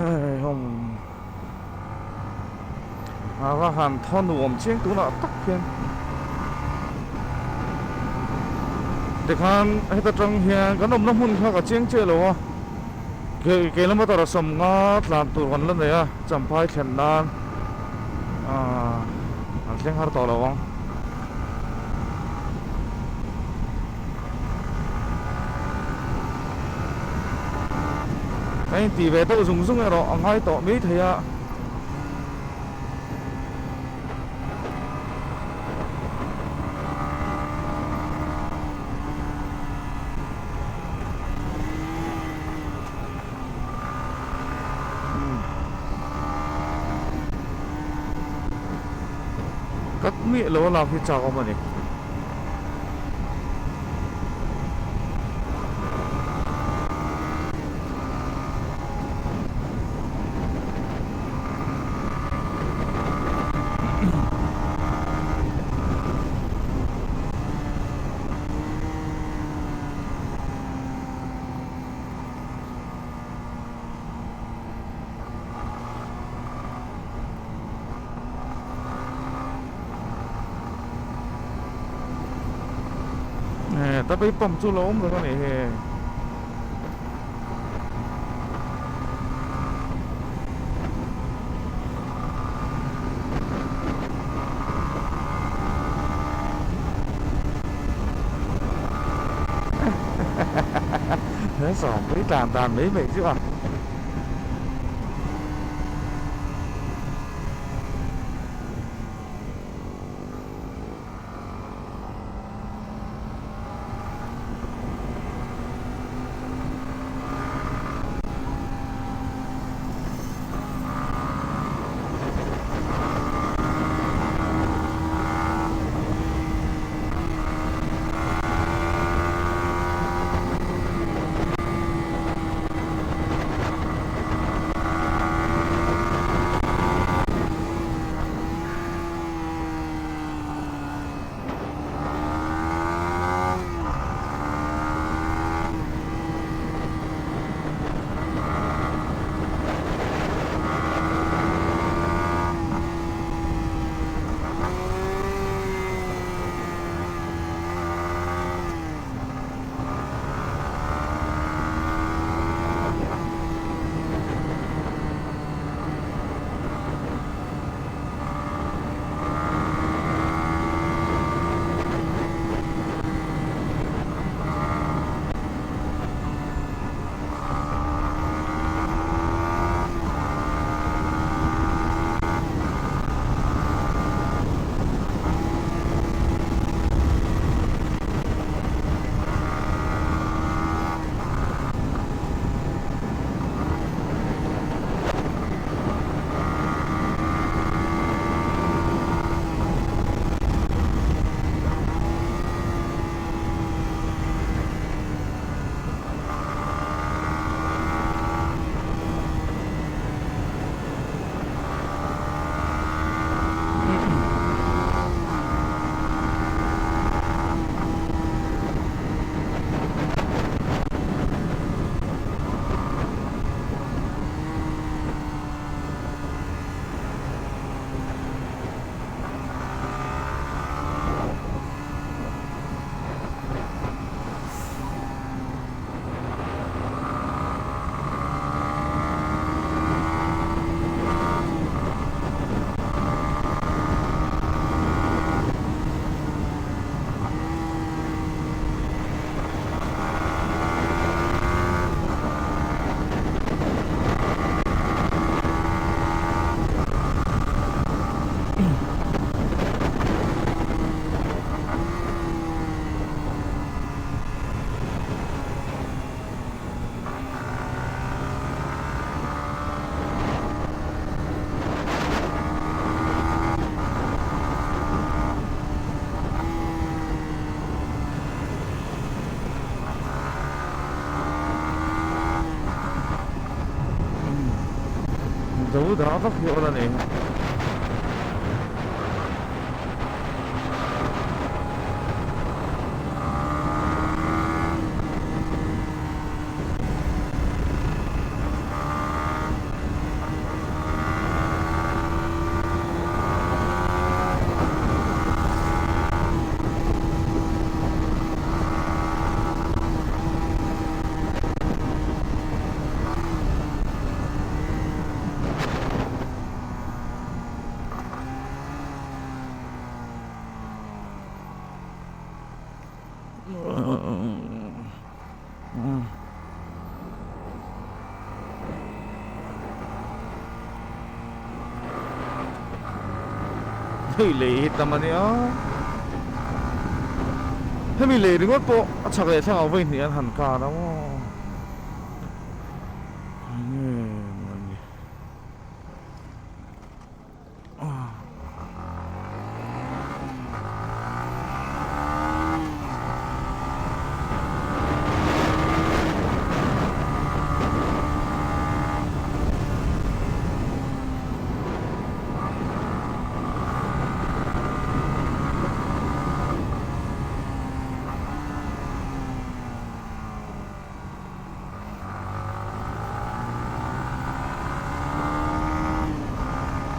Heihawm a va han thaw nuam chiang tunah tak hian tikhan heta tang hian kan awmna hmun kha ka chiang chiah lo a kilometer 50 tlan tur kan la nei a Champhai thlen nan aaa an thleng har tawh lo ang. Ka intih ve deuh zung zung erawh a ngai tawh mai thei a. Kat miah lo a lak hi chak awm a ni. Tapei pump chu lo awm reng a nih hi. He sawmpui tlan dan mai mai chu a. Do dah vak hi awl a ni. Hei lei hi tam a nia hemi lei ringawt pawh a chhak leh thlang ah vawi hnih an han kar a maw enge mawni.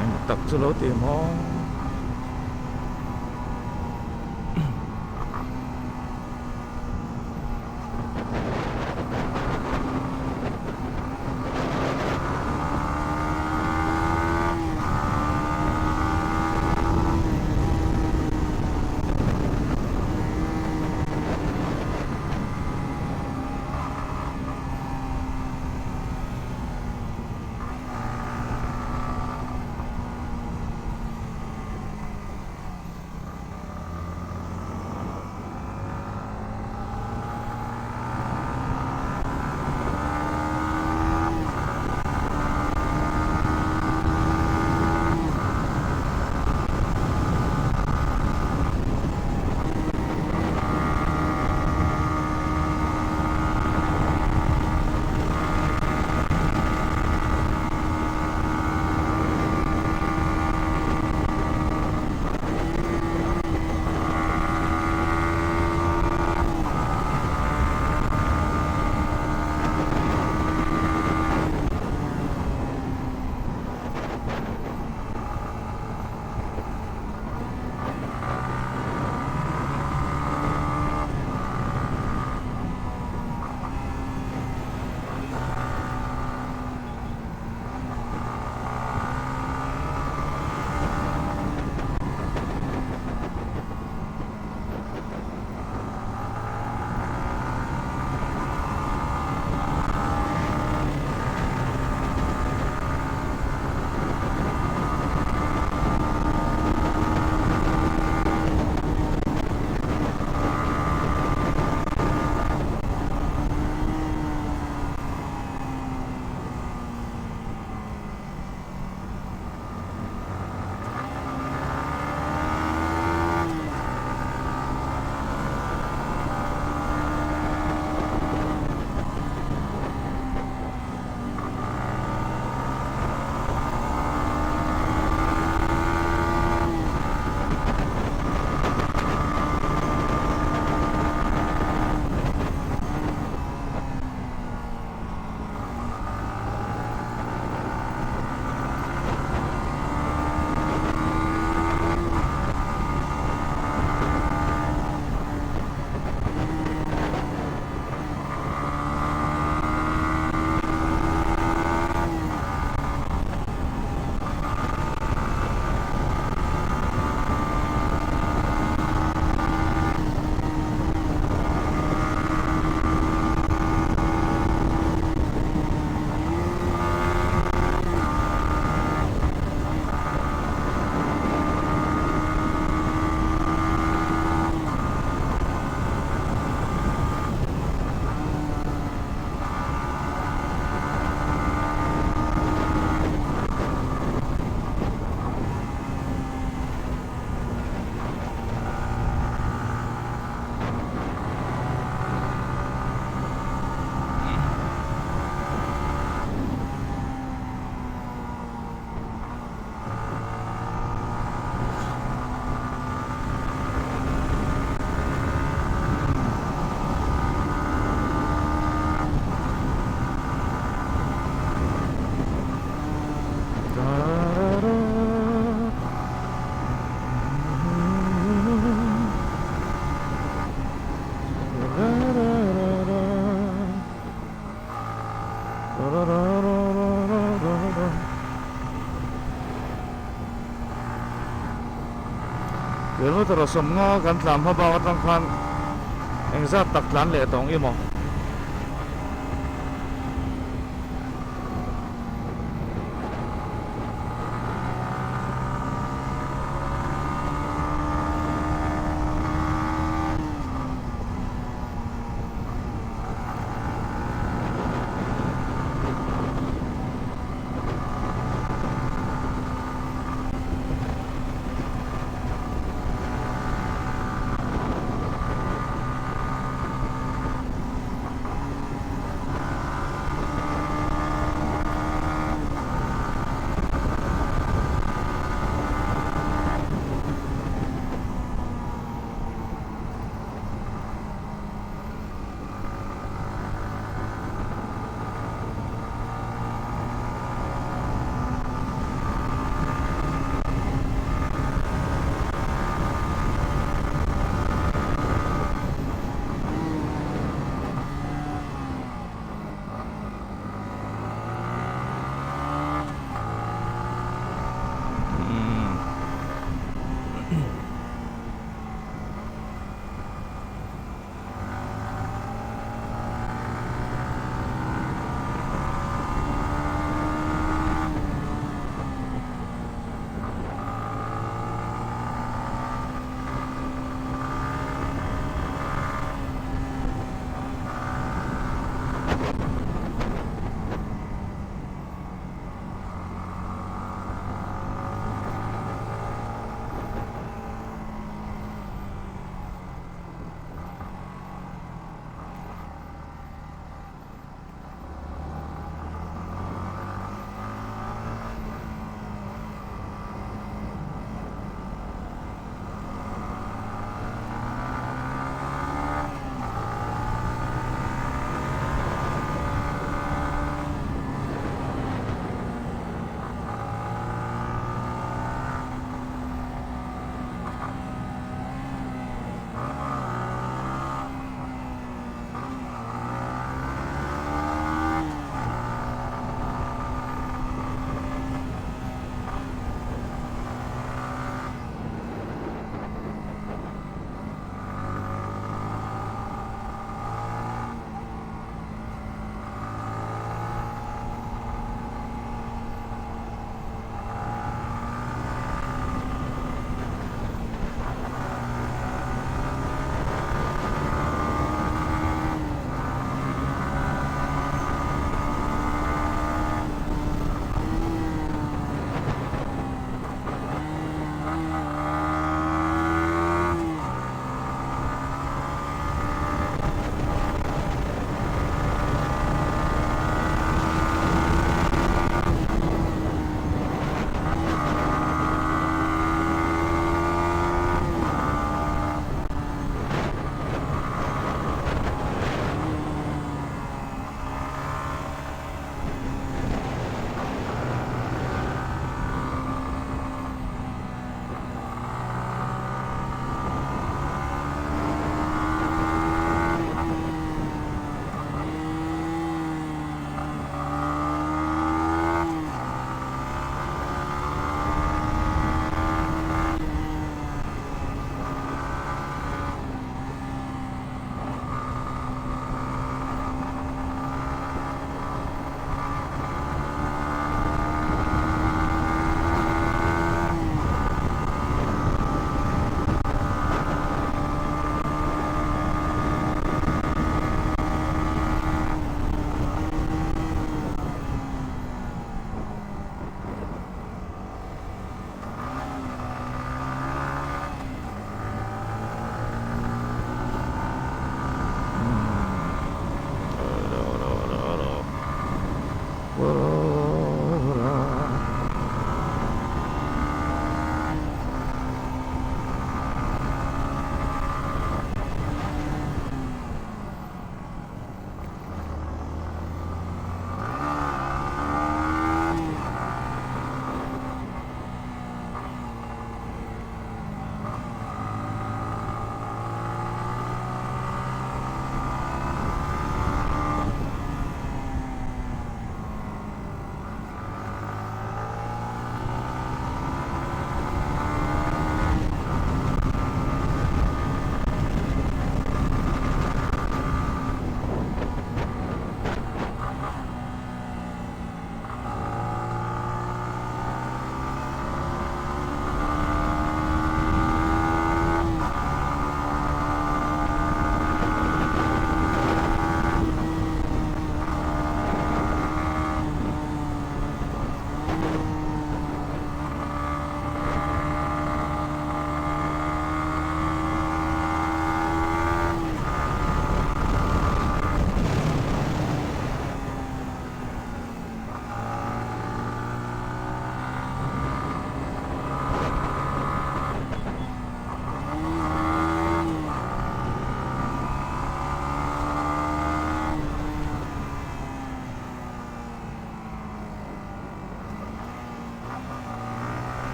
Eng tak chu lo ti maw? Kilometer 50 kan tlan hma bak atang khan Engzat tak tlan leh tawng i maw?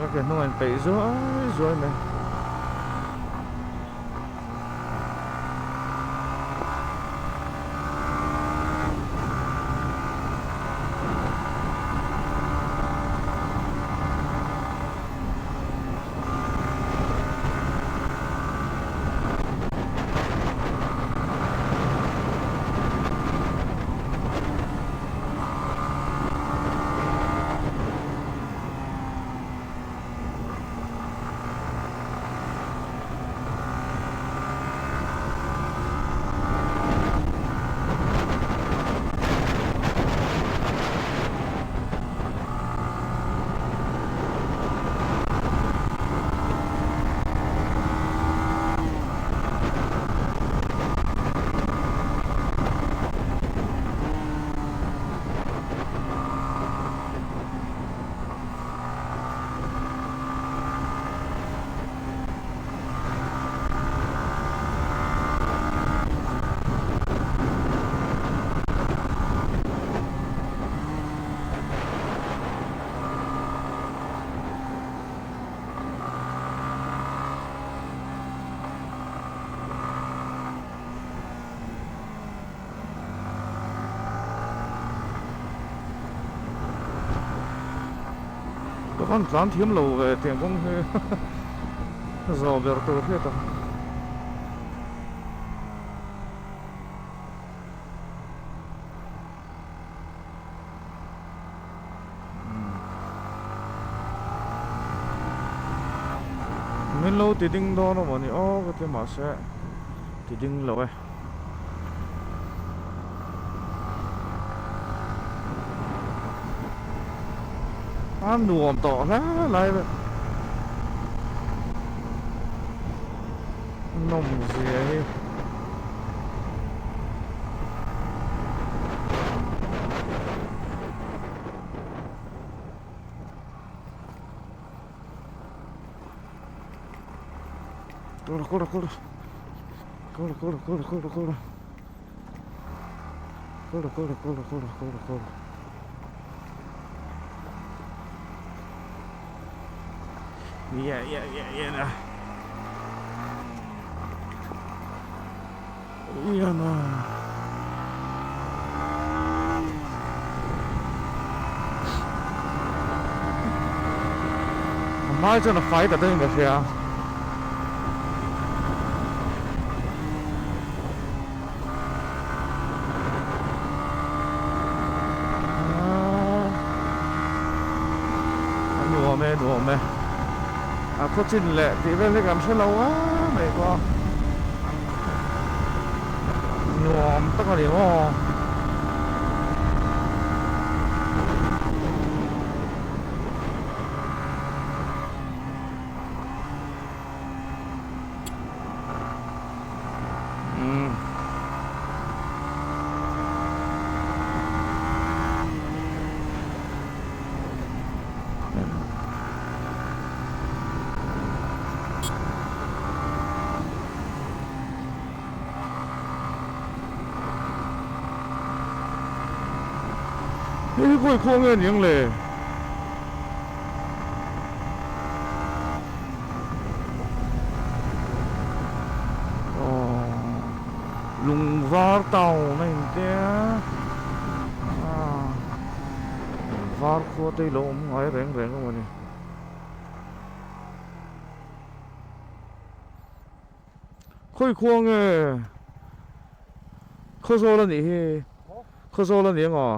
Ka ke hnung a inpeih zuai zuai mai. Ka van tlan thiam lo ve tiang kawng hi zawh ber tur hriat ang. Min lo ti ding dawn a mawni aw ka ti mahse ti ding lo e. A nuam tawh hle lai vel nawm zia hi. Kawr kawr kawr kawr kawr kawr kawr kawr kawr kawr kawr kawr kawr kawr yeah yeah yeah yeah na yeah na a hmai chuan a fai ta deuhin ka hria. A nuam e nuam e a khaw chin leh tih vel hi kan hre lo a mai pawh a nuam tak a ni maw. Hei hi khawi khaw nge ni ang le? Lungvar town a intia a Lungvar khua te hi lo awm ngai reng reng a mawni. Khawi khua nge Khawzawl a nih hi Khawzawl a ni ang aw.